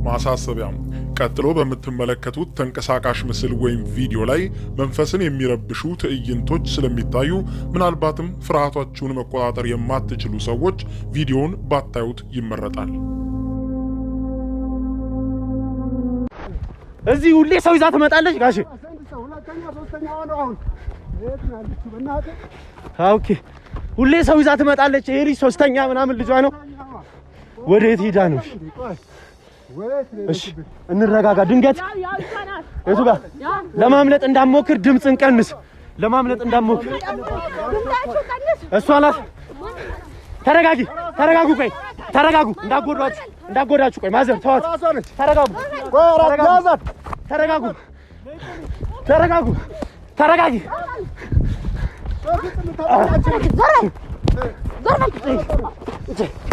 ማሳሰቢያ፣ ቀጥሎ በምትመለከቱት ተንቀሳቃሽ ምስል ወይም ቪዲዮ ላይ መንፈስን የሚረብሹ ትዕይንቶች ስለሚታዩ ምናልባትም ፍርሃታችሁን መቆጣጠር የማትችሉ ሰዎች ቪዲዮውን ባታዩት ይመረጣል። እዚህ ሁሌ ሰው ይዛ ትመጣለች ጋሼ። Okay፣ ሁሌ ሰው ይዛ ትመጣለች። ይሄ ልጅ ሶስተኛ ምናምን ልጇ ነው። ወዴት ሄዳ ነው? እሺ እንረጋጋ። ድንገት የቱ ጋር ለማምለጥ እንዳሞክር ድምፅ እንቀንስ። ለማምለጥ እንዳሞክር እሷ ናት። ተረጋጊ፣ ተረጋጉ፣ ቆይ ተረጋጉ፣ እንዳጎዳችሁ እንዳጎዳችሁ። ቆይ mother ተዋት። ተረጋጉ፣ ተረጋጉ፣ ተረጋጉ፣ ተረጋጊ።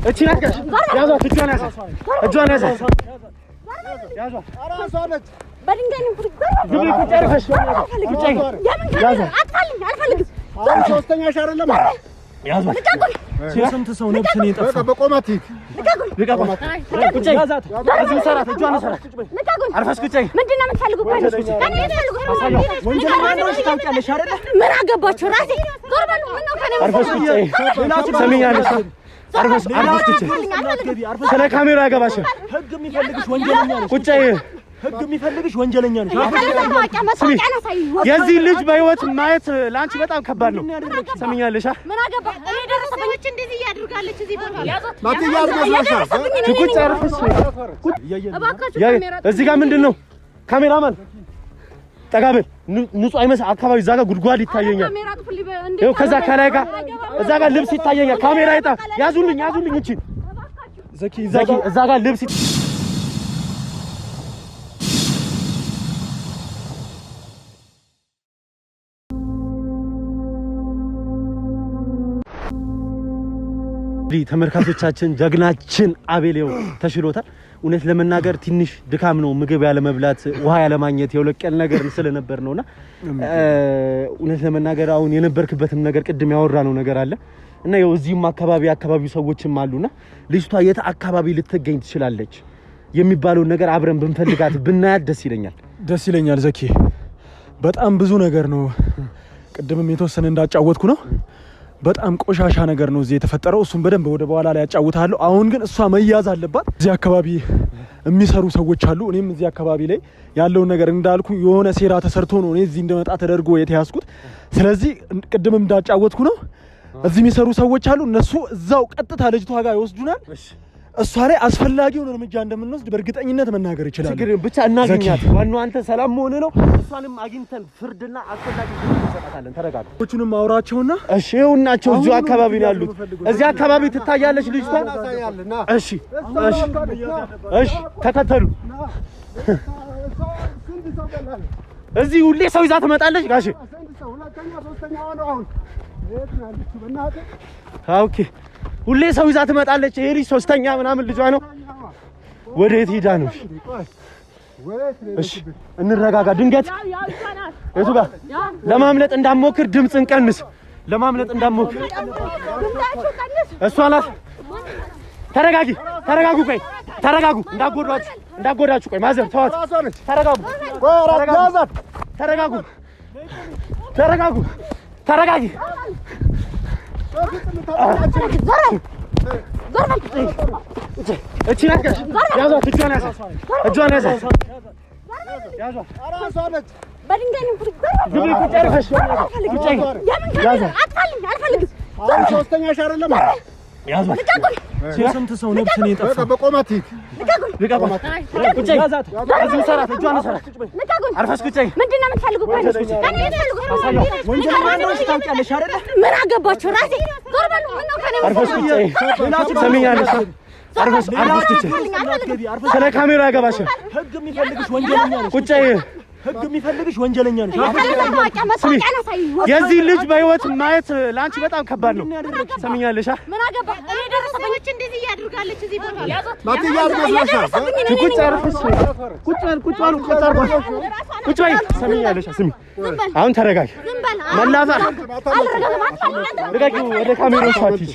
እቺ ናት ጋሽ፣ ያዟት፣ እጇን ያዛት፣ እጇን ያዛት፣ ያዟት። ስንት ሰው ነፍስ ነው የጠፋው? በቆማት ሂድ። ልቀቋት። ቁጭ እዚሁ ሰራት፣ እጇን ሰራት። አርፈሽ ቁጭ። ምንድን ነው የምትፈልጉ? ወንጀለኛ እንደሆንሽ ታውቂያለሽ አይደለ? ምን አገባችሁ? ራሴ ዞር በሉ። ምነው ከእኔ አርፈሽ ቁጭ። ትሰሚኛለሽ? አርፈሽ አርፈሽ ቁጭ። ስለ ካሜራ አይገባሽም። ህግ የሚፈልግሽ ወንጀለኛ ነሽ። ቁጭ። ህግ የሚፈልግሽ ወንጀለኛ ነሽ። ስሚ፣ የዚህ ልጅ በህይወት ማየት ለአንቺ በጣም ከባድ ነው። ትሰሚኛለሽ? ምን አገባ? እኔ ደረሰብኝ። እንደዚህ እያድርጋለች እዚህ ቦታ ማትያዝ መስሎሻል? ቁጭ አርፈሽ። እዚህ ጋር ምንድን ነው? ካሜራማን ጠጋ በል። ንጹህ አይመስል አካባቢ። እዛ ጋር ጉድጓድ ይታየኛል። ይኸው ከዛ ከላይ ጋር እዛ ጋር ልብስ ይታየኛል። ካሜራ ይጣ ያዙልኝ፣ ያዙልኝ። እቺ ዘኪ ዘኪ እዛ ጋር ልብስ። ተመልካቾቻችን ጀግናችን አቤሌው ተሽሎታል። እውነት ለመናገር ትንሽ ድካም ነው፣ ምግብ ያለመብላት፣ ውሃ ያለማግኘት የሁለት ቀን ነገር ስለነበር ነውና እውነት ለመናገር አሁን የነበርክበትም ነገር ቅድም ያወራነው ነገር አለ እና ያው እዚህም አካባቢ አካባቢው ሰዎችም አሉና ልጅቷ የት አካባቢ ልትገኝ ትችላለች የሚባለውን ነገር አብረን ብንፈልጋት ብናያት ደስ ይለኛል። ደስ ይለኛል ዘኪ። በጣም ብዙ ነገር ነው። ቅድምም የተወሰነ እንዳጫወትኩ ነው። በጣም ቆሻሻ ነገር ነው እዚህ የተፈጠረው። እሱን በደንብ ወደ በኋላ ላይ ያጫውታለሁ። አሁን ግን እሷ መያዝ አለባት። እዚህ አካባቢ የሚሰሩ ሰዎች አሉ። እኔም እዚህ አካባቢ ላይ ያለውን ነገር እንዳልኩ የሆነ ሴራ ተሰርቶ ነው እኔ እዚህ እንደመጣ ተደርጎ የተያዝኩት። ስለዚህ ቅድምም እንዳጫወትኩ ነው እዚህ የሚሰሩ ሰዎች አሉ። እነሱ እዛው ቀጥታ ልጅቷ ጋር ይወስዱናል። እሷ ላይ አስፈላጊውን እርምጃ እንደምንወስድ በእርግጠኝነት መናገር ይችላል። ችግር ብቻ እናገኛት። ዋናው አንተ ሰላም መሆን ነው። እሷንም አግኝተን ፍርድና አስፈላጊ ፍርድ እንሰጣታለን። ተረጋጋ። ሰዎቹንም አውራቸውና እሺ፣ ይኸውናቸው እዚሁ አካባቢ ነው ያሉት። እዚህ አካባቢ ትታያለች ልጅቷ። እሺ፣ እሺ፣ እሺ፣ ተከተሉ። እዚህ ሁሌ ሰው ይዛ ትመጣለች ጋሼ። Okay፣ ሁሌ ሰው ይዛ ትመጣለች። ይሄ ልጅ ሶስተኛ ምናምን ልጇ ነው። ወዴት ሄዳ ነው? እሺ እንረጋጋ። ድንገት የቱ ጋር ለማምለጥ እንዳሞክር ድምፅ እንቀንስ። ለማምለጥ እንዳሞክር እሷ ናት። ተረጋጊ፣ ተረጋጉ፣ ቆይ ተረጋጉ፣ እንዳጎዳችሁ እንዳጎዳችሁ። ቆይ mother ተዋት። ተረጋጉ፣ ተረጋጉ፣ ተረጋጉ፣ ተረጋጊ። እቺ ናት ጋሽ፣ ያዟት፣ እጇን ያዛት፣ እጇን ያዛት፣ ያዟት። ቁጭ አርፈሽ ቁጭ። ያዟት። ሶስተኛሽ አይደለም? ያዟት። ስንት ሰው ነፍስ ነው የጠፋው? በቆማት ሂድ። ልቀቋት። ቁጭ እዚሁ ሰራት፣ እጇን ሰራት። አርፈሽ ቁጭ። ምንድን ነው የምትፈልጉ? ወንጀለኛ እንደሆንሽ ታውቂያለሽ አይደለ? ምን አገባችሁ? ራሴ ዞር በሉ። ምነው ከእኔ አርፈሽ ቁጭ። ትሰሚኛለሽ? አርፈሽ አርፈሽ ቁጭ። ስለ ካሜራ አይገባሽም። ህግ የሚፈልግሽ ወንጀለኛ ነሽ። ቁጭ። ህግ የሚፈልግሽ ወንጀለኛ ነሽ። የዚህ ልጅ በህይወት ማየት ለአንቺ በጣም ከባድ ነው። ሰሚኛለሽ? ምን አገባ እኔ ደረሰብኝ እንደዚህ እያድርጋለች እዚህ ቦታ ቁጭ በል ቁጭ በል ቁጭ በል ቁጭ በይ። ሰሚኛለሽ? ስሚ አሁን ተረጋጊ። መላፋ ልቀቂው። ወደ ካሜራው አትሂጂ።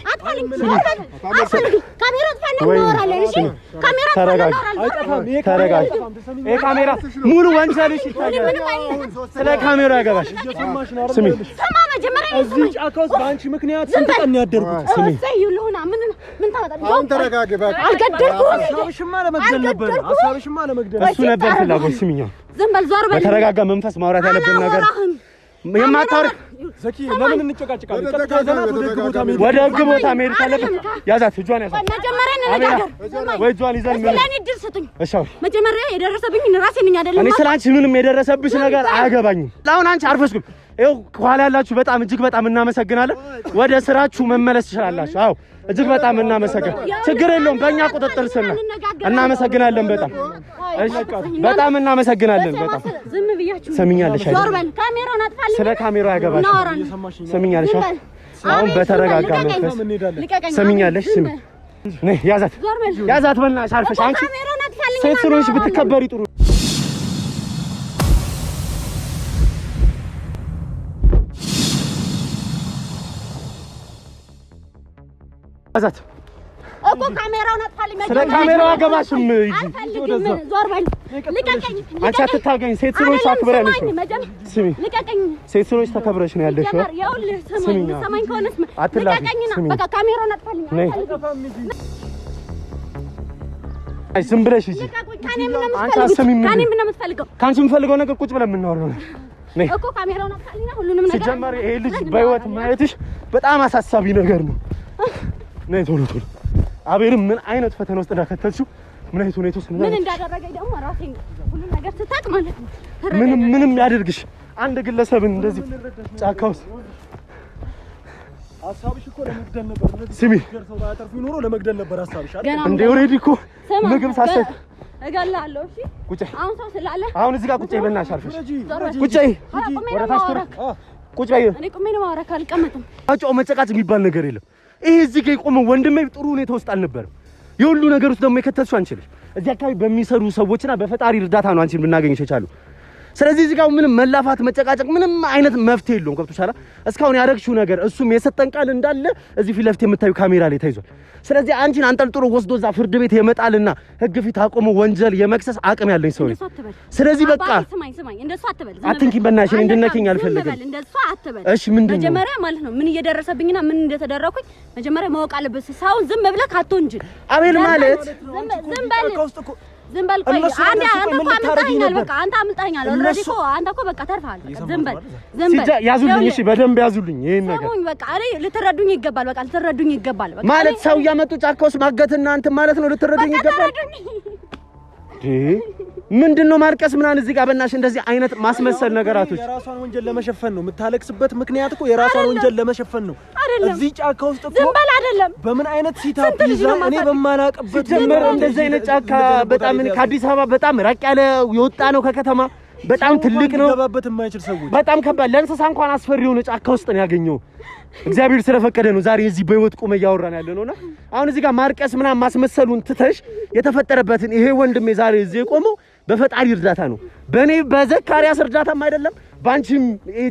ተረጋጊ። ይሄ ካሜራ ሙሉ ወንጀልሽ ይታያል። ስለ ካሜራው ያገባሽ። ስሚ እዚህ ጫካ ውስጥ በአንቺ ምክንያት ስንት ቀን ነው ያደርኩት? ስሚ ሀሳብሽማ ለመግደል ነበር። ሀሳብሽማ ለመግደል እሱ ነበር ፍላጎት። ስሚኛ በተረጋጋ መንፈስ ማውራት ያለብን ነገር የማታወሪ ዘኪ፣ ለምን እንጨቃጨቃለን? ቀጥታ ይዘናት ወደ ህግ ቦታ መሄድ ካለብን ያዛት፣ እጇን ያዛት። መጀመሪያ እንነጋገር ወይ እጇን ይዘን ምን ለኔ እድል ስጡኝ። እሺ መጀመሪያ የደረሰብኝ ራሴ ነኝ አይደለም። እኔ ስለ አንቺ ምንም የደረሰብሽ ነገር አያገባኝም። አሁን አንቺ አርፈሽ ግቢ። ይኸው ከኋላ ያላችሁ በጣም እጅግ በጣም እናመሰግናለን። ወደ ስራችሁ መመለስ ትችላላችሁ። አዎ እጅግ በጣም እናመሰግናለን። ችግር የለውም በእኛ ቁጥጥር ስር ነው። እናመሰግናለን በጣም እሺ፣ በጣም እናመሰግናለን። በጣም ዝም ብያችሁ ሰሚኛለሽ አይደል? ስለ ካሜራው ያገባሽ ሰሚኛለሽ። አሁን በተረጋጋ መንፈስ ሰሚኛለሽ። ስሚ ነይ፣ ያዛት፣ ያዛት በእናትሽ አርፈሽ። አንቺ ሴት ስለሆንሽ ብትከበሪ ጥሩ። ያዛት እኮ ካሜራውን አጥፋልኝ። ስለ ካሜራው አገባሽም። አልፈልግም። ዞር በል ልቀቀኝ። አንቺ አትታገኝ። ሴት ስለሆንሽ አክብረንሽ ነው። ስሚ ልቀቀኝ። ሴት ስለሆንሽ ተከብረሽ ነው ያለሽው። ይኸውልህ ስማኝ፣ የምትሰማኝ ከሆነ ስማ። ልቀቀኝና በቃ ካሜራውን አጥፋልኝ። አይ ዝም ብለሽ ሂጂ። ከእኔ ምንድን ነው የምትፈልገው? ከአንቺ የምፈልገው ነገር ቁጭ ብለን የምናወራው ነው እኮ ካሜራውን አጥፋልኝና ሁሉንም ነገር ሲጀመር ይሄ ልጅ በህይወት ማየትሽ በጣም አሳሳቢ ነገር ነው። ነይ ቶሎ ቶሎ። አቤልም ምን አይነት ፈተና ውስጥ እንዳከተልሽው ምን አይነት ሁኔታ ውስጥ ምን እንዳደረገኝ ደግሞ ራሴ ሁሉን ነገር ስታቅ ማለት ነው። ምንም ምንም ያደርግሽ አንድ ግለሰብን እንደዚህ ጫካ ውስጥ ሀሳብሽ እኮ ለመግደል ነበር። ስሚ ሰው ባያተርፉ ኖሮ ለመግደል ነበር ሀሳብሽ አይደል? እንዴ already እኮ ምግብ ሳሰጥ እገላለሁ። እሺ ቁጭ አሁን ሰው ስላለ አሁን እዚህ ጋር ቁጭ በእናትሽ አርፈሽ ቁጭ ወደ ታች ቁጭ በይ። እኔ ቁሜ ነው የማወራህ፣ አልቀመጥም። አጫው መጨቃጭ የሚባል ነገር የለም። ይሄ እዚህ ጋር የቆመው ወንድሜ ጥሩ ሁኔታ ውስጥ አልነበረም። የሁሉ ነገር ውስጥ ደግሞ የከተትሽው አንቺ ነሽ። እዚህ አካባቢ በሚሰሩ ሰዎችና በፈጣሪ እርዳታ ነው አንቺን ብናገኝሽ የቻሉ። ስለዚህ እዚህ ጋር ምንም መላፋት መጨቃጨቅ ምንም አይነት መፍትሄ የለውም። ገብቶሻል? እስካሁን ያደረግሽው ነገር እሱም የሰጠን ቃል እንዳለ እዚህ ፊት ለፊት የምታዩ ካሜራ ላይ ተይዟል። ስለዚህ አንቺን አንጠልጥሎ ወስዶ እዛ ፍርድ ቤት የመጣልና ሕግ ፊት አቆሞ ወንጀል የመክሰስ አቅም ያለኝ ሰው ነኝ። ስለዚህ በቃ ስማኝ ስማኝ፣ እንደሱ አትበል። አትንኪኝ፣ በእናትሽ እኔ እንድነኪኝ አልፈልግም። እንደሱ አትበል። እሺ ምንድን ነው መጀመሪያ ማለት ነው ምን እየደረሰብኝና ምን እንደተደረኩኝ መጀመሪያ ማወቅ አለበት። ሰውን ዝም ብለህ አትወንጅል። አቤል ማለት ዝም በል ዝም በል ቆይ፣ አንተ እኮ አምልጠኸኛል። በቃ አንተ አምልጠኸኛል። already እኮ አንተ እኮ በቃ ተርፈሃል። ዝም በል ዝም በል። ያዙልኝ፣ እሺ በደንብ ያዙልኝ። ይሄን ነገር ስሙኝ፣ በቃ እኔ ልትረዱኝ ይገባል። በቃ ልትረዱኝ ይገባል። በቃ ማለት ሰው እያመጡ ጫካ ውስጥ ማገትና እንትን ማለት ነው። ልትረዱኝ ይገባል። ምንድን ነው ማልቀስ ምናምን እዚህ ጋር በእናትሽ እንደዚህ አይነት ማስመሰል ነገራቶች የራሷን ወንጀል ለመሸፈን ነው የምታለቅስበት ምክንያት እኮ የራሷን ወንጀል ለመሸፈን ነው። እዚህ ጫካ ውስጥ እኮ ዝም በል አይደለም። በምን አይነት setup ይዛ እኔ በማላቅበት ሲጀመር እንደዚህ አይነት ጫካ በጣም ከአዲስ አበባ በጣም ራቅ ያለ የወጣ ነው ከከተማ በጣም ትልቅ ነው። ሊገባበት የማይችል ሰዎች በጣም ከባድ ለእንስሳ እንኳን አስፈሪ የሆነ ጫካ ውስጥ ነው ያገኘው። እግዚአብሔር ስለፈቀደ ነው ዛሬ እዚህ በህይወት ቆመ እያወራን ያለ ነውና አሁን እዚህ ጋር ማርቀስ ምናምን ማስመሰሉን ትተሽ የተፈጠረበትን ይሄ ወንድሜ ዛሬ እዚህ የቆመው በፈጣሪ እርዳታ ነው። በእኔ በዘካሪያስ እርዳታም አይደለም፣ በአንቺም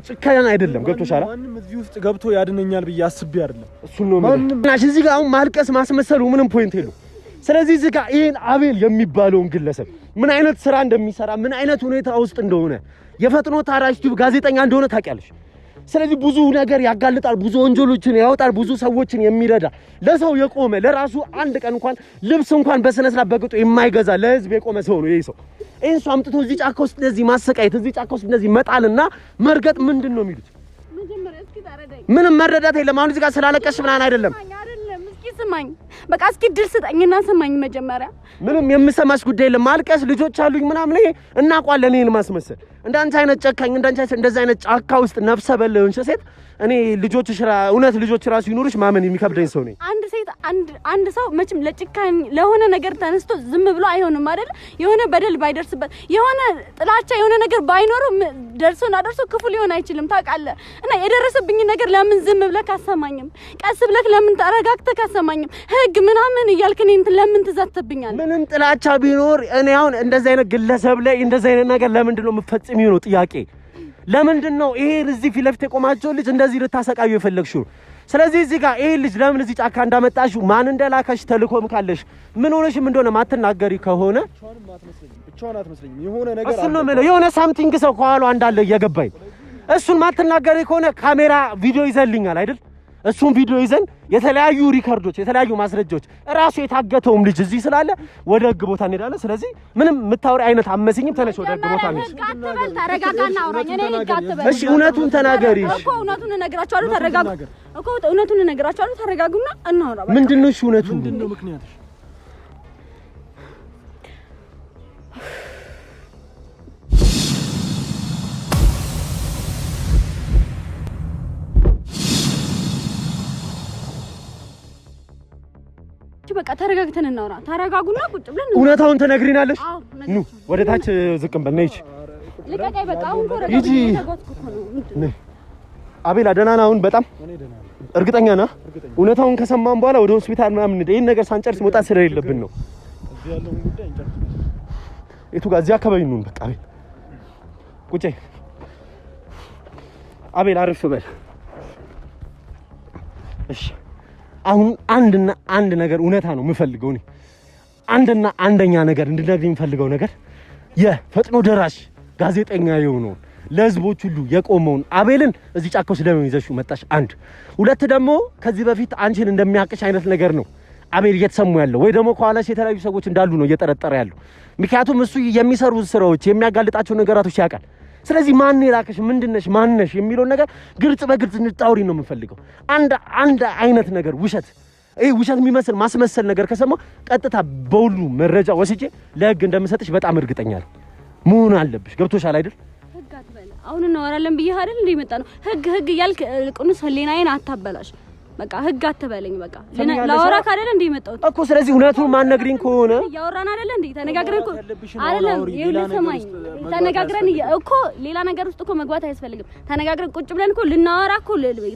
ጭካኔ አይደለም። ገብቶሻል? ማንም እዚህ ውስጥ ገብቶ ያድነኛል ብዬ አስቤ አይደለም። እሱን ነው የምልህ። እዚህ ጋር አሁን ማልቀስ ማስመሰሉ ምንም point የለውም። ስለዚህ እዚህ ጋር ይሄን አቤል የሚባለውን ግለሰብ ምን አይነት ስራ እንደሚሰራ ምን አይነት ሁኔታ ውስጥ እንደሆነ የፈጥኖ ታራሽ ቲዩብ ጋዜጠኛ እንደሆነ ታውቂያለሽ። ስለዚህ ብዙ ነገር ያጋልጣል፣ ብዙ ወንጀሎችን ያወጣል፣ ብዙ ሰዎችን የሚረዳ ለሰው የቆመ ለራሱ አንድ ቀን እንኳን ልብስ እንኳን በስነ ስርዓት በቅጡ የማይገዛ ለህዝብ የቆመ ሰው ነው ይሄ ሰው። ይሄን ሰው አምጥቶ እዚህ ጫካ ውስጥ እንደዚህ ማሰቃየት፣ እዚህ ጫካ ውስጥ እንደዚህ መጣልና መርገጥ ምንድን ነው የሚሉት? ምንም መረዳት የለም። አሁን እዚህ ጋር ስላለቀሽ ምናምን አይደለም። ስማኝ፣ በቃ እስኪ ድል ስጠኝና ስማኝ መጀመሪያ። ምንም የምሰማሽ ጉዳይ የለም። ማልቀስ፣ ልጆች አሉኝ ምናምን ይሄ እናውቀዋለን። ይሄን ማስመሰል እንዳንቺ አይነት ጨካኝ፣ እንዳንቺ አይነት እንደዚህ አይነት ጫካ ውስጥ ነፍሰ በላ የሆንሽ ሴት እኔ ልጆችሽ እውነት ልጆች ራሱ ይኑርሽ ማመን የሚከብደኝ ሰው ነኝ። አንድ ሴት አንድ ሰው መቼም ለጭካኝ ለሆነ ነገር ተነስቶ ዝም ብሎ አይሆንም አይደል? የሆነ በደል ባይደርስበት፣ የሆነ ጥላቻ የሆነ ነገር ባይኖረው ደርሶና ደርሶ ክፉ ሊሆን አይችልም። ታውቃለህ። እና የደረሰብኝ ነገር ለምን ዝም ብለህ ካሰማኝም፣ ቀስ ብለህ ለምን ተረጋግተህ ካሰማኝም፣ ህግ ምናምን እያልክ እኔን እንትን ለምን ትዛትብኛለህ? ምንም ጥላቻ ቢኖር እኔ አሁን እንደዚህ አይነት ግለሰብ ላይ እንደዚህ አይነት ነገር ለምንድን ነው የምትፈጽሚው ነው ጥያቄ። ለምንድን ነው ይሄ እዚህ ፊት ለፊት የቆማቸው ልጅ እንደዚህ ልታሰቃዩ የፈለግሽው? ስለዚህ እዚህ ጋር ይሄ ልጅ ለምን እዚህ ጫካ እንዳመጣሽው ማን እንደላከሽ ተልኮም ካለሽ ምን ሆነሽም እንደሆነ ማትናገሪ ከሆነ ብቻዋን አትመስለኝም። የሆነ ነገር እሱን ነው የምልህ። የሆነ something ሰው ከኋሏ እንዳለ እየገባኝ እሱን ማትናገሪ ከሆነ ካሜራ ቪዲዮ ይዘልኛል አይደል? እሱን ቪዲዮ ይዘን የተለያዩ record ኦች፣ የተለያዩ ማስረጃዎች እራሱ የታገተውም ልጅ እዚህ ስላለ ወደ ህግ ቦታ እንሄዳለን። ስለዚህ ምንም የምታወሪ አይነት አመስኝም። ተነሽ ወደ ህግ ቦታ እንሂድ። ህግ አትበል፣ ተረጋጋና አውራኝ። እኔ ህግ አትበል። እሺ እውነቱን ተናገሪ። እኮ እውነቱን እነግራቸዋለሁ። ተረጋጉ እኮ እውነቱን እነግራቸዋለሁ። ተረጋጉና እናውራ። በቃ ምንድነው እሺ እውነቱ? ምንድነው ምክንያትሽ? በቃ ተረጋግተን እናውራ። ተረጋጉና ቁጭ ብለን እውነታውን ትነግሪናለሽ? አዎ፣ ኑ ወደ ታች ዝቅም በል ነይ። ልቀቀኝ። በቃ አሁን እኮ ረጋ ሂጂ። ብዬ እየተጓዝኩ እኮ ነው። ምንድን ነው? አቤላ ደህና ነህ አሁን? በጣም እርግጠኛ ነህ? እውነታውን ከሰማን በኋላ ወደ ሆስፒታል ምናምን እንሂድ። ይሄን ነገር ሳንጨርስ መውጣት ስለሌለብን ነው። እዚህ ያለውን ጉዳይ እንጨርስ። የቱ ጋር? እዚህ አካባቢ እንሁን። በቃ አቤል ቁጭ። አቤል አረፍ በል እሺ። አሁን አንድና አንድ ነገር እውነታ ነው የምፈልገው እኔ አንድና አንደኛ ነገር እንድነግርኝ የምፈልገው ነገር የፈጥኖ ደራሽ ጋዜጠኛ የሆነውን ለህዝቦች ሁሉ የቆመውን አቤልን እዚህ ጫካ ውስጥ ለምን ይዘሽው መጣሽ? አንድ ሁለት ደግሞ ከዚህ በፊት አንቺን እንደሚያቅሽ አይነት ነገር ነው አቤል እየተሰሙ ያለው ወይ ደግሞ ከኋላሽ የተለያዩ ሰዎች እንዳሉ ነው እየጠረጠረ ያለው። ምክንያቱም እሱ የሚሰሩት ስራዎች የሚያጋልጣቸው ነገራቶች ያውቃል። ስለዚህ ማን የላከሽ ምንድነሽ ማንነሽ የሚለውን ነገር ግልጽ በግልጽ እንድታወሪ ነው የምፈልገው። አንድ አንድ አይነት ነገር ውሸት ይሄ ውሸት የሚመስል ማስመሰል ነገር ከሰማሁ ቀጥታ በሁሉ መረጃ ወስጄ ለህግ እንደምሰጥሽ በጣም እርግጠኛ ነኝ። መሆን አለብሽ። ገብቶሻል አይደል? ህግ አትበል። አሁን እናወራለን ብዬሽ አይደል እንደ የመጣ ነው። ህግ ህግ እያልክ ቅኑስ ህሊናዬን አታበላሽ። በቃ ህግ አትበለኝ። በቃ ላወራክ አይደል እንደ የመጣሁት እኮ። ስለዚህ እውነቱን ማነግሪኝ ከሆነ እያወራን አይደል እንዴ? ተነጋግረን እኮ አይደለም። ይኸውልህ ስማኝ፣ ተነጋግረን እኮ ሌላ ነገር ውስጥ እኮ መግባት አያስፈልግም። ተነጋግረን ቁጭ ብለን እኮ ልናወራ እኮ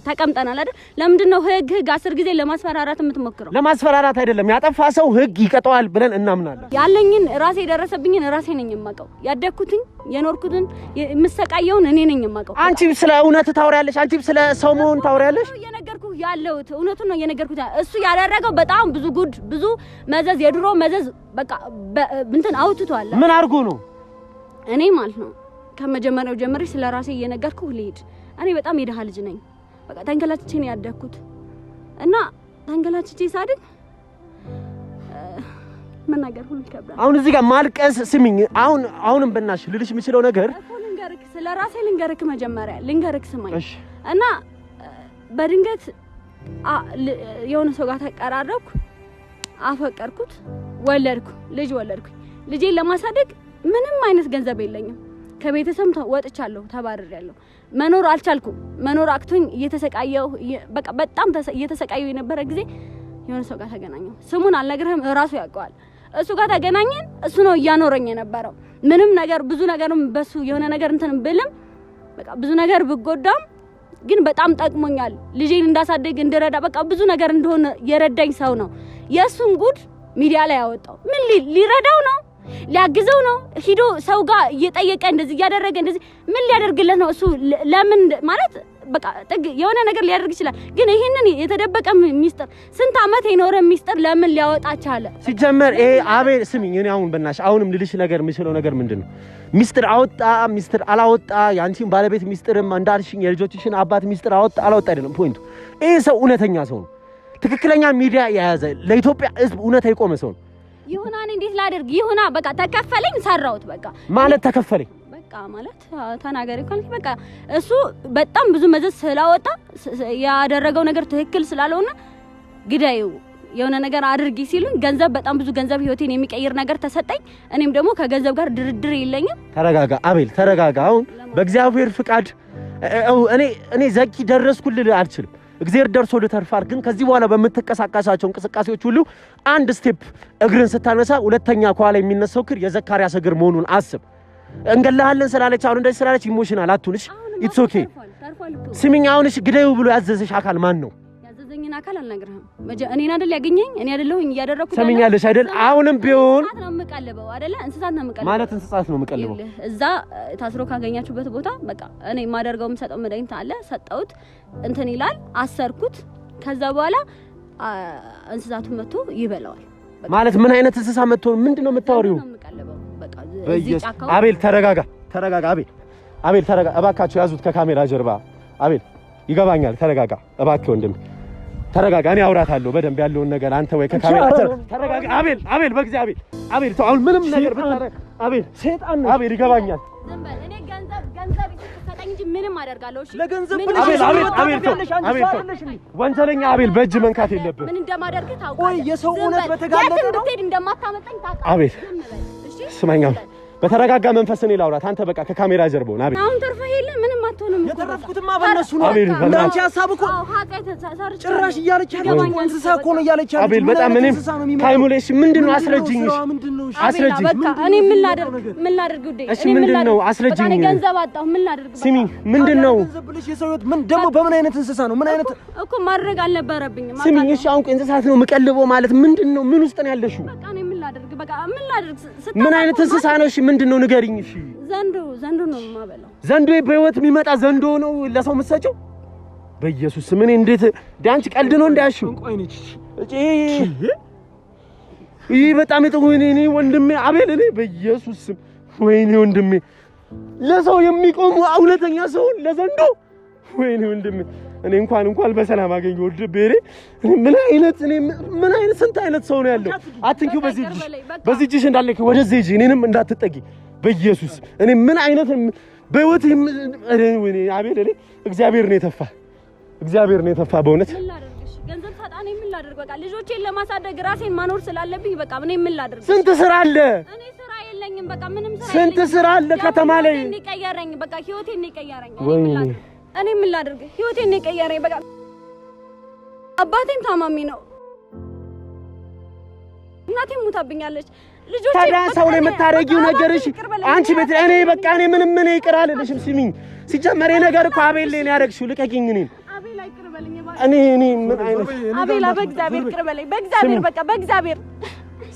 ተቀምጠናል አይደል? ለምንድን ነው ህግ ህግ 10 ጊዜ ለማስፈራራት የምትሞክረው? ለማስፈራራት አይደለም። ያጠፋ ሰው ህግ ይቀጣዋል ብለን እናምናለን። ያለኝን ራሴ የደረሰብኝን ራሴ ነኝ የማውቀው። ያደግኩትን የኖርኩትን የምሰቃየውን እኔ ነኝ የማውቀው። አንቺም ስለ እውነት ታወሪያለሽ፣ አንቺም ስለ ሰው መሆን ታወሪያለሽ። እየነገርኩህ ያለሁት እውነቱን ነው እየነገርኩህ። እሱ ያደረገው በጣም ብዙ ጉድ፣ ብዙ መዘዝ፣ የድሮ መዘዝ በቃ እንትን አውጥቷል። ምን አድርጎ ነው? እኔ ማለት ነው ከመጀመሪያው ጀምሬ ስለ ራሴ እየነገርኩህ ልሂድ። እኔ በጣም የደሃ ልጅ ነኝ። በቃ ተንገላችቼ ነው ያደግኩት እና ተንገላችቼ ሳድግ መናገር ሁሉ ይከብዳል። አሁን እዚህ ጋር ማልቀስ ስሚኝ፣ አሁን አሁንም በእናትሽ ልልሽ የምችለው ነገር እኮ ልንገርክ፣ ስለ ራሴ ልንገርክ፣ መጀመሪያ ልንገርክ፣ ስማኝ እና በድንገት የሆነ ሰው ጋር ተቀራረብኩ፣ አፈቀርኩት፣ ወለድኩ፣ ልጅ ወለድኩ። ልጄን ለማሳደግ ምንም አይነት ገንዘብ የለኝም። ከቤተሰብ ወጥቻለሁ፣ ተባርሬያለሁ። መኖር አልቻልኩም። መኖር አቅቶኝ እየተሰቃየሁ በቃ በጣም እየተሰቃየሁ የነበረ ጊዜ የሆነ ሰው ጋር ተገናኘሁ። ስሙን አልነግርህም፣ እራሱ ያውቀዋል። እሱ ጋር ተገናኘን። እሱ ነው እያኖረኝ የነበረው። ምንም ነገር ብዙ ነገርም በሱ የሆነ ነገር እንትን ብልም በቃ ብዙ ነገር ብጎዳም ግን በጣም ጠቅሞኛል። ልጄን እንዳሳደግ እንድረዳ በቃ ብዙ ነገር እንደሆነ የረዳኝ ሰው ነው። የእሱን ጉድ ሚዲያ ላይ ያወጣው ምን ሊረዳው ነው? ሊያግዘው ነው? ሂዶ ሰው ጋር እየጠየቀ እንደዚህ እያደረገ እንደዚህ ምን ሊያደርግለት ነው? እሱ ለምን ማለት በቃ ጥግ የሆነ ነገር ሊያደርግ ይችላል። ግን ይሄንን የተደበቀ ሚስጥር ስንት አመት የኖረ ሚስጥር ለምን ሊያወጣ ቻለ? ሲጀመር ይሄ አቤል ስሚኝ፣ እኔ አሁን በእናትሽ አሁንም ልልሽ ነገር የምችለው ነገር ምንድን ነው፣ ሚስጥር አወጣ ሚስጥር አላወጣ የአንቺን ባለቤት ሚስጥርም እንዳልሽኝ የልጆችሽን አባት ሚስጥር አወጣ አላወጣ አይደለም point ኡ። ይሄ ሰው እውነተኛ ሰው ነው። ትክክለኛ ሚዲያ የያዘ ለኢትዮጵያ ሕዝብ እውነታ የቆመ ሰው ነው። ይሁና እኔ እንዴት ላደርግ? ይሁና በቃ ተከፈለኝ፣ ሰራሁት። በቃ ማለት ተከፈለኝ በቃ ማለት ተናገሪ ካልክ በቃ እሱ በጣም ብዙ መዘዝ ስላወጣ ያደረገው ነገር ትክክል ስላልሆነ ግዳዩ የሆነ ነገር አድርጊ ሲሉኝ ገንዘብ፣ በጣም ብዙ ገንዘብ፣ ህይወቴን የሚቀይር ነገር ተሰጠኝ። እኔም ደግሞ ከገንዘብ ጋር ድርድር የለኝም። ተረጋጋ አቤል ተረጋጋ። አሁን በእግዚአብሔር ፍቃድ እኔ ዘኪ ደረስኩልህ አልችልም። እግዚአብሔር ደርሶ ልተርፋል። ግን ከዚህ በኋላ በምትንቀሳቀሳቸው እንቅስቃሴዎች ሁሉ አንድ step እግርን ስታነሳ ሁለተኛ ከኋላ የሚነሳው እግር የዘካርያስ እግር መሆኑን አስብ። እንገላሃለን ስላለች አሁን እንደዚህ ስላለች emotional አትሁንሽ። It's okay። ስሚኝ አሁን እሺ፣ ግደዩ ብሎ ያዘዘሽ አካል ማን ነው? ያዘዘኝን አካል አልነግርህም። እኔን አይደል ያገኘኝ? እኔ አይደለሁኝ እያደረኩት። ሰሚኛለሽ አይደል? አሁንም ቢሆን እንስሳት ነው የምቀልበው አይደለ? እንስሳት ነው የምቀልበው ማለት እንስሳት ነው የምቀልበው። እዛ ታስሮ ካገኛችሁበት ቦታ በቃ እኔ የማደርገው የምሰጠው መድኃኒት አለ። ሰጠሁት፣ እንትን ይላል፣ አሰርኩት። ከዛ በኋላ እንስሳቱ መጥቶ ይበላዋል። ማለት ምን አይነት እንስሳ መጥቶ ምንድነው የምታወሪው? አቤል ተረጋጋ፣ ተረጋጋ አቤል፣ አቤል ተረጋጋ። እባካችሁ ያዙት ከካሜራ ጀርባ። አቤል ይገባኛል፣ ተረጋጋ እባክህ ወንድም ተረጋጋ። እኔ አውራታለሁ በደንብ ያለውን ነገር አንተ ወይ ከካሜራ ተረጋጋ። አቤል፣ አቤል በእግዚአብሔር አቤል ተው። አሁን ምንም ነገር ብታረግ አቤል ሰይጣን ነው። አቤል ይገባኛል። ዝም በል። እኔ ገንዘብ ገንዘብ ይሰጠኝ እንጂ ምንም አደርጋለሁ። እሺ ለገንዘብ ብለሽ አቤል፣ አቤል፣ አቤል ተው፣ አቤል ተው። ወንጀለኛ አቤል በእጅ መንካት የለብህም። ምን እንደማደርግ ታውቃለህ። ቆይ የሰው እውነት በተጋለጠ ነው። የትም ብትሄድ እንደማታመጣኝ ታውቃለህ። አቤል ስማኝ፣ በተረጋጋ መንፈስ እኔ ላውራት። አንተ በቃ ከካሜራ ጀርባ ሆነ። አቤል አሁን ተርፈህ የለ ምንም አትሆንም። የተረፍኩትማ በእነሱ ነው። እንዳንቺ ሀሳብ እኮ ጭራሽ እያለች ያለችው እንስሳ እኮ ነው እያለች ያለችው። አቤል በጣም እኔም ካይሙሌ። እሺ ምንድን ነው አስረጅኝ። አስረጅኝ በቃ እኔ ምን ላደርግ ምን ላደርግ ውዴ? እሺ ምንድን ነው አስረጅኝ። እኔ ገንዘብ አጣሁ። ምን ላደርግ? ስሚ ምንድን ነው ምን ደግሞ በምን አይነት እንስሳ ነው? ምን አይነት እኮ ማድረግ አልነበረብኝም። ስሚኝ እሺ አሁን እንስሳት ነው የምቀልበው ማለት ምንድን ነው? ምን ውስጥ ነው ያለሽው? በቃ እኔ ምን ላደርግ? በቃ ምን ላደርግ? ምን አይነት እንስሳ ነው? እሺ ምንድን ነው ንገሪኝ። እሺ ዘንዶ ዘንዶ ነው የማበላው። ዘንዶ በህይወት የሚመጣ ዘንዶ ነው ለሰው የምትሰጪው? በኢየሱስ ምን እንዴት ዳንች ቀልድ ነው እንዳያሽው። ይህ በጣም የጥሩ እኔ ወንድሜ አቤል እኔ በኢየሱስ ስም ወይኔ ወንድሜ ለሰው የሚቆሙ እውነተኛ ሰውን ለዘንዶ ወይኔ ወንድሜ እኔ እንኳን በሰላም አገኘሁ ወድ ቤሬ ምን አይነት እኔ ምን አይነት ስንት አይነት ሰው ነው ያለው? አትንኪው። በዚህ እጅሽ በዚህ እጅሽ እንዳለ ወደዚህ እጅ እኔንም እንዳትጠጊ በኢየሱስ እኔ ምን አይነት በህይወት እኔ አቤል እኔ እግዚአብሔር ነው የተፋ እግዚአብሔር ነው የተፋ በእውነት ገንዘብ ሳጣ እኔ ምን ላድርግ? በቃ ልጆቼን ለማሳደግ ራሴን ማኖር ስላለብኝ በቃ እኔ ምን ላድርግ? ስንት ስራ አለ። እኔ ስራ የለኝም። በቃ ምንም ስራ ስንት ስራ አለ ከተማ ላይ። እኔ ቀየረኝ። በቃ ህይወቴን ነው የቀየረኝ። እኔ ምን ላድርግ? ህይወቴን ነው የቀየረኝ። በቃ አባቴም ታማሚ ነው፣ እናቴም ሞታብኛለች። ልጆቼ ታዲያ ሰው ላይ የምታረጊው ነገር እሺ፣ አንቺ ቤት እኔ በቃ እኔ ምንም እኔ ይቅር አልልሽም። ስሚኝ፣ ሲጀመር ይሄ ነገር እኮ አቤል ላይ ነው ያደረግሽው። ልቀቂኝ። እኔን እኔ እኔ ምን አይነት አቤላ፣ በእግዚአብሔር ይቅር በለኝ። በእግዚአብሔር በቃ በእግዚአብሔር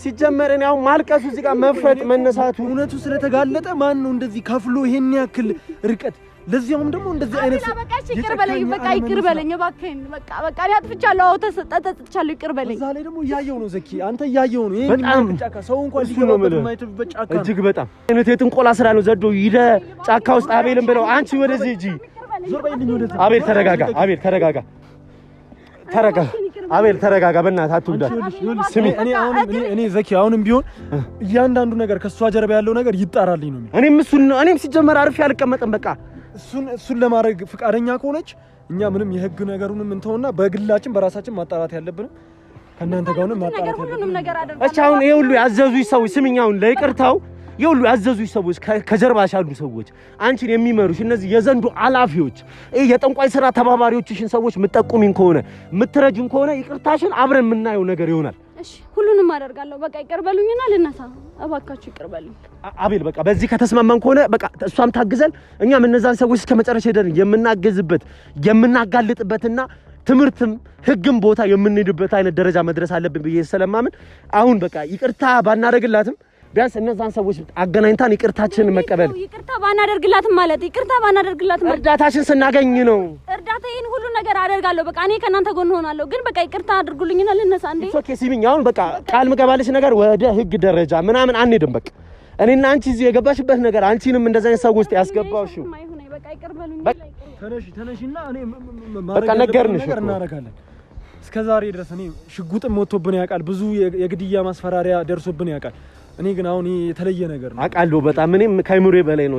ሲጀመር እኔ አሁን ማልቀሱ እዚህ ጋር መፍረጥ መነሳቱ እውነቱ ስለተጋለጠ ማን ነው እንደዚህ ከፍሎ ይሄን ያክል ርቀት ለዚያውም ደግሞ እንደዚህ አይነት በቃ ይቅር በለኝ፣ በቃ ይቅር በለኝ እባክህን። በቃ በቃ እኔ አጥፍቻለሁ። አዎ ተጸጽቻለሁ። ይቅር በለኝ። እዛ ላይ ደግሞ እያየው ነው ዘኪ፣ አንተ እያየው ነው። ይሄ በጣም ጫካ ሰው እንኳን ሊገባበት የማይችልበት ጫካ ነው። እጅግ በጣም አይነት የጥንቆላ ስራ ነው። ዘዶ ይደ ጫካ ውስጥ አቤልን ብለው አንቺ ወደዚህ ሂጂ። ዞር በይልኝ ወደዚህ። አቤል ተረጋጋ፣ አቤል ተረጋጋ፣ ተረጋጋ፣ አቤል ተረጋጋ። በእናትህ አትጉዳት። ስሚ እኔ አሁንም እኔ ዘኪ አሁንም ቢሆን እያንዳንዱ ነገር ከእሷ ጀርባ ያለው ነገር ይጣራልኝ ነው የሚለው። እኔም እሱን ነው እኔም ሲጀመር አርፌ አልቀመጥም። በቃ እሱን ለማድረግ ፍቃደኛ ከሆነች እኛ ምንም የህግ ነገሩንም እንተውና በግላችን በራሳችን ማጣራት ያለብንም ከእናንተ ጋር ሆነን ማጣራት ሁሉንም ነገር አደርጋለሁ። እሺ አሁን ይሄ ሁሉ ያዘዙሽ ሰዎች ስሚኝ፣ አሁን ለይቅርታው ይሄ ሁሉ ያዘዙሽ ሰዎች ከጀርባሽ ያሉ ሰዎች አንቺን የሚመሩሽ እነዚህ የዘንዶ አላፊዎች፣ ይሄ የጠንቋይ ስራ ተባባሪዎችሽን ሰዎች የምትጠቁሚን ከሆነ የምትረጂን ከሆነ ይቅርታሽን አብረን የምናየው ነገር ይሆናል። እሺ ሁሉንም አደርጋለሁ። በቃ ይቅር በሉኝና ልነሳ። እባካችሁ ይቅር በሉኝ። አቤል በቃ በዚህ ከተስማማን ከሆነ በቃ እሷም ታግዘን እኛም እነዛን ሰዎች እስከ መጨረሻ ሄደን የምናገዝበት የምናጋልጥበትና ትምህርትም ህግም ቦታ የምንሄድበት አይነት ደረጃ መድረስ አለብን ብዬ ስለማምን አሁን በቃ ይቅርታ ባናደርግላትም ቢያንስ እነዛን ሰዎች አገናኝታን ይቅርታችንን መቀበል ይቅርታ ባናደርግላትም ማለት ይቅርታ ባናደርግላትም እርዳታሽን ስናገኝ ነው። እርዳታ ይሄን ሁሉ ነገር አደርጋለሁ። በቃ እኔ ከእናንተ ጎን ሆናለሁ። ግን በቃ ይቅርታ አድርጉልኝና ልነሳ። እንዴ Okay ስሚኝ፣ አሁን በቃ ቃል ምገባልሽ ነገር ወደ ህግ ደረጃ ምናምን አንሄድም። በቃ እኔና አንቺ እዚህ የገባሽበት ነገር አንቺንም እንደዛ አይነት ሰው ውስጥ ያስገባሽው በቃ ይቅር በሉኝ። ተነሺ ተነሺና እኔ በቃ ነገርንሽ ነገር እናደርጋለን። እስከ ዛሬ ድረስ እኔ ሽጉጥም ወጥቶብን ያውቃል። ብዙ የግድያ ማስፈራሪያ ደርሶብን ያውቃል። እኔ ግን አሁን የተለየ ነገር ነው አውቃለሁ። በጣም እኔም ከአይምሮዬ በላይ ነው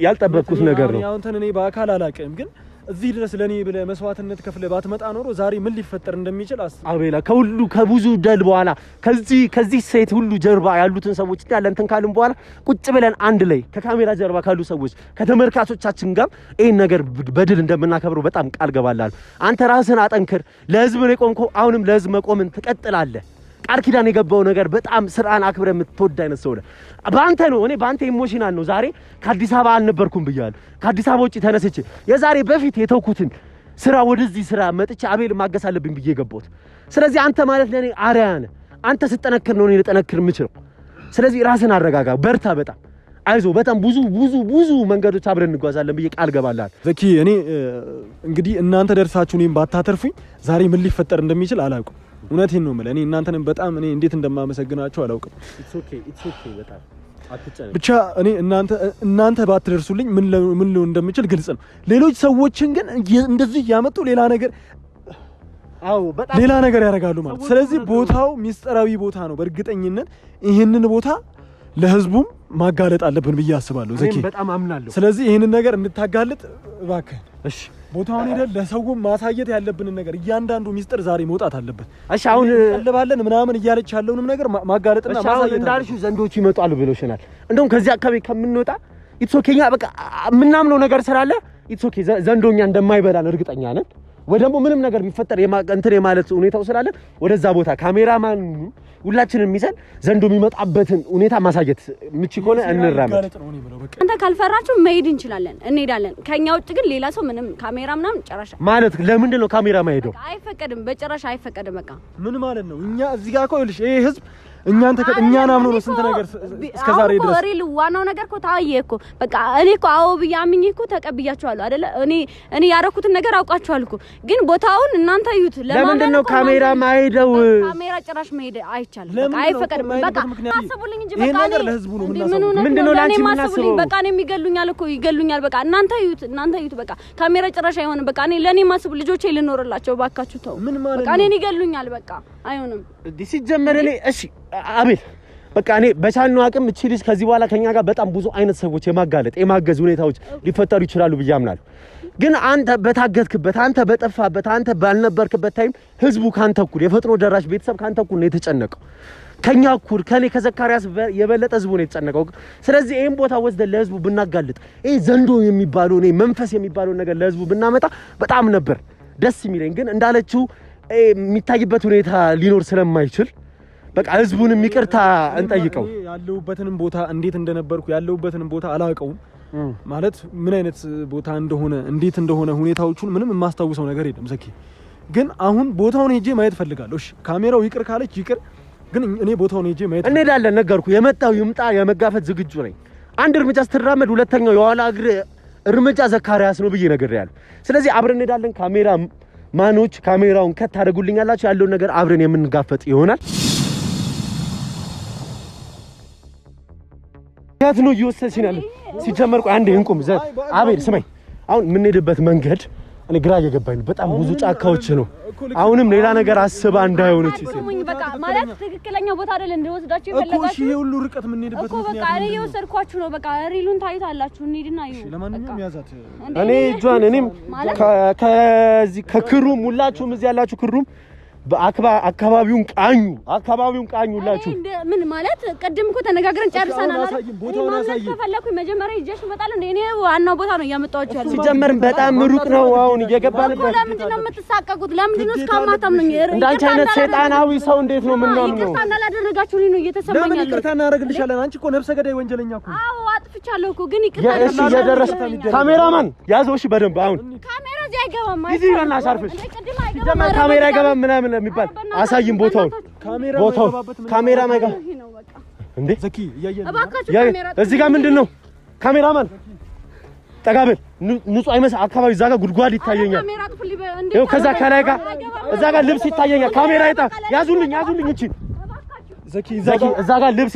ያልጠበቅኩት ነገር ነው። አሁን እኔ በአካል አላውቅም፣ ግን እዚህ ድረስ ለኔ ብለህ መስዋዕትነት ከፍለህ ባትመጣ ኖሮ ዛሬ ምን ሊፈጠር እንደሚችል አስብ። አቤላ ከሁሉ ከብዙ ደል በኋላ ከዚህ ሴት ሁሉ ጀርባ ያሉትን ሰዎች እንዳለ እንትን ካልን በኋላ ቁጭ ብለን አንድ ላይ ከካሜራ ጀርባ ካሉ ሰዎች ከተመልካቾቻችን ጋር ይሄን ነገር በድል እንደምናከብረው በጣም ቃል ገባላለሁ። አንተ ራስህን አጠንክር። ለህዝብ ነው የቆምከው። አሁንም ለህዝብ መቆምን ትቀጥላለህ። ቃል ኪዳን የገባው ነገር በጣም ስርዓን አክብረ የምትወድ አይነት ሰው ነህ። በአንተ ነው እኔ በአንተ emotional ነው ዛሬ ከአዲስ አበባ አልነበርኩም ብያለሁ። ከአዲስ አበባ ውጭ ተነስቼ የዛሬ በፊት የተውኩትን ስራ ወደዚህ ስራ መጥቼ አቤል ማገዝ አለብኝ ብዬ ገባሁት። ስለዚህ አንተ ማለት ለእኔ አርአያ ነህ። አንተ ስጠነክር ነው እኔ ልጠነክር የምችለው። ስለዚህ ራስን አረጋጋ፣ በርታ፣ በጣም አይዞ። በጣም ብዙ ብዙ ብዙ መንገዶች አብረን እንጓዛለን ብዬ ቃል ገባልሃለሁ። ዘኪ እኔ እንግዲህ እናንተ ደርሳችሁ እኔም ባታተርፉኝ ዛሬ ምን ሊፈጠር እንደሚችል አላውቅም። እውነቴን ነው የምልህ። እኔ እናንተንም በጣም እኔ እንዴት እንደማመሰግናችሁ አላውቅም። It's okay, it's okay። በጣም አትጨነቅ። ብቻ እኔ እናንተ ባትደርሱልኝ ምን ሊሆን እንደምችል ግልጽ ነው። ሌሎች ሰዎችን ግን እንደዚህ እያመጡ ሌላ ነገር አዎ በጣም ሌላ ነገር ያደርጋሉ ማለት። ስለዚህ ቦታው ሚስጥራዊ ቦታ ነው። በእርግጠኝነት ይህንን ቦታ ለህዝቡም ማጋለጥ አለብን ብዬ አስባለሁ ዘኪ። በጣም አምናለሁ። ስለዚህ ይህንን ነገር እንድታጋልጥ እባክህን። እሺ ቦታውን ሄደን ለሰውም ማሳየት ያለብንን ነገር እያንዳንዱ ሚስጥር ዛሬ መውጣት አለበት። እሺ አሁን እንቀልባለን ምናምን እያለች ያለውንም ነገር ማጋለጥና እሺ አሁን ማሳየት እንዳልሽው ዘንዶቹ ይመጣሉ ብሎሽናል። እንደውም ከዚህ አካባቢ ከምንወጣ it's okay፣ እኛ በቃ የምናምነው ነገር ስላለ it's okay፣ ዘንዶኛ እንደማይበላን እርግጠኛ ነን። ወይ ደግሞ ምንም ነገር ቢፈጠር እንትን የማለት ሁኔታው ስላለ ወደዛ ቦታ ካሜራማን ሁላችንም ይዘን ዘንዶ የሚመጣበትን ሁኔታ ማሳየት ምች ከሆነ እንራመድ። አንተ ካልፈራችሁ መሄድ እንችላለን፣ እንሄዳለን። ከኛ ውጭ ግን ሌላ ሰው ምንም ካሜራ ምናምን ጭራሽ ማለት ለምንድን ነው ካሜራ ማሄደው? አይፈቀድም፣ በጭራሽ አይፈቀድም። በቃ ምን ማለት ነው? እኛ እዚህ ጋር እኮ ይኸውልሽ ይሄ ህዝብ እኛን እኛን አምኖ ነው ስንት ነገር እስከ ዛሬ ድረስ። Real ዋናው ነገር እኮ ታየ እኮ በቃ እኔ እኮ አዎ ብዬ አምኜ እኮ ተቀብያቸዋለሁ አይደለ? እኔ ያረኩትን ነገር አውቃቸዋለሁ እኮ፣ ግን ቦታውን እናንተ እዩት። ለምንድን ነው ካሜራ ማሄደው? ካሜራ ጭራሽ መሄድ አይቻልም። በቃ አይፈቀድም። በቃ አስቡልኝ እንጂ በቃ እኔ ለህዝቡ ነው የምናስበው። ምንድነው ላንቺ የምናስበው? በቃ እኔም ይገሉኛል እኮ ይገሉኛል። በቃ እናንተ እዩት፣ እናንተ እዩት። በቃ ካሜራ ጭራሽ አይሆንም። በቃ እኔ ለኔ ማስቡ ልጆቼ ልኖርላቸው ባካችሁ ተው። በቃ እኔን ይገሉኛል። በቃ አይሆንም። ሲጀመር እኔ እሺ አቤል በቃ እኔ በቻልነው አቅም እቺ ልጅ ከዚህ በኋላ ከኛ ጋር በጣም ብዙ አይነት ሰዎች የማጋለጥ የማገዝ ሁኔታዎች ሊፈጠሩ ይችላሉ ብዬ አምናለሁ። ግን አንተ በታገትክበት፣ አንተ በጠፋበት፣ አንተ ባልነበርክበት time ህዝቡ ካንተ እኩል የፈጥኖ ደራሽ ቤተሰብ ካንተ እኩል ነው የተጨነቀው። ከኛ እኩል ከኔ ከዘካሪያስ የበለጠ ህዝቡ ነው የተጨነቀው። ስለዚህ ይሄን ቦታ ወስደን ለህዝቡ ብናጋልጥ፣ ይሄ ዘንዶ የሚባለው እኔ መንፈስ የሚባለውን ነገር ለህዝቡ ብናመጣ በጣም ነበር ደስ የሚለኝ። ግን እንዳለችው የሚታይበት ሁኔታ ሊኖር ስለማይችል በቃ ህዝቡንም ይቅርታ እንጠይቀው። ያለሁበትንም ቦታ እንዴት እንደነበርኩ ያለሁበትንም ቦታ አላውቀውም። ማለት ምን አይነት ቦታ እንደሆነ እንዴት እንደሆነ ሁኔታዎቹን ምንም የማስታውሰው ነገር የለም ዘኪ። ግን አሁን ቦታውን ሄጄ ማየት ፈልጋለሁ። እሺ ካሜራው ይቅር ካለች ይቅር፣ ግን እኔ ቦታውን ሄጄ ማየት እንሄዳለን። ነገርኩ፣ የመጣው ይምጣ፣ የመጋፈጥ ዝግጁ ነኝ። አንድ እርምጃ ስትራመድ ሁለተኛው የኋላ እግር እርምጃ ዘካሪያስ ነው ብዬ ነግሬሃለሁ። ስለዚህ አብረን እንሄዳለን። ካሜራ ማኖች ካሜራውን ከት ታደርጉልኛላችሁ። ያለውን ነገር አብረን የምንጋፈጥ ይሆናል። የት ነው እየወሰድሽኝ ያለው? ሲጀመር ቆይ አንዴ እንቁም። አቤል ስማኝ፣ አሁን የምንሄድበት መንገድ እኔ ግራ እየገባኝ ነው። በጣም ብዙ ጫካዎች ነው። አሁንም ሌላ ነገር አስባ እንዳይሆን እቺ ሴት በቃ ማለት ትክክለኛ ቦታ አይደል እንደወስዳችሁ የፈለጋችሁ እኮ። እሺ ይሄ ሁሉ ርቀት የምንሄድበት እኮ በቃ እኔ እየወሰድኳችሁ ነው። በቃ real ኡን ታዩታላችሁ። እንሂድና ይሁ። ለማንኛውም ያዛት። እኔ እጇን እኔም ከዚህ ከ crew ም ሁላችሁም እዚህ ያላችሁ crew ም አካባቢውን ቃኙ፣ አካባቢውን ቃኙ ሁላችሁ። ምን ማለት ቅድም እኮ ተነጋግረን ጨርሰናል አይደል? ቦታውን አሳይ ከፈለኩኝ መጀመሪያ ይዤሽ እመጣለሁ። እኔ ዋናው ቦታ ነው እያመጣኋችሁ ያለው። ሲጀመርም በጣም ሩቅ ነው አሁን እየገባንበት። ለምንድን ነው የምትሳቀቁት? ለምንድን ነው እስካማታምኑኝ? እንዳንቺ አይነት ሰይጣናዊ ሰው እንዴት ነው የምናምነው? ይቅርታ እንዳላደረጋችሁልኝ ነው እየተሰማኝ ለምን ያለው። ይቅርታ እናደርግልሻለን? አንቺ እኮ ነፍሰ ገዳይ ወንጀለኛ እኮ። አዎ አጥፍቻለሁ እኮ ግን ይቅርታ እሺ፣ እየደረሰ ካሜራማን ያዘው። እሺ በደንብ አሁን ካሜራ እዚህ አይገባም። እዚህ በእናትሽ አርፈሽ ሲጀመር ካሜራ አይገባም ምናምን የሚባል አሳይም። ቦታውን ቦታውን ካሜራ ማይገባ እንዴ ዘኪ እያየን እዚህ ጋር ምንድን ነው? ካሜራማን ጠጋ በል። ንጹህ አይመስል አካባቢ እዛ ጋር ጉድጓድ ይታየኛል። ይኸው ከዛ ከላይ ጋር እዛ ጋር ልብስ ይታየኛል። ካሜራ ይጣ ያዙልኝ፣ ያዙልኝ። እቺ ዘኪ ዘኪ እዛ ጋር ልብስ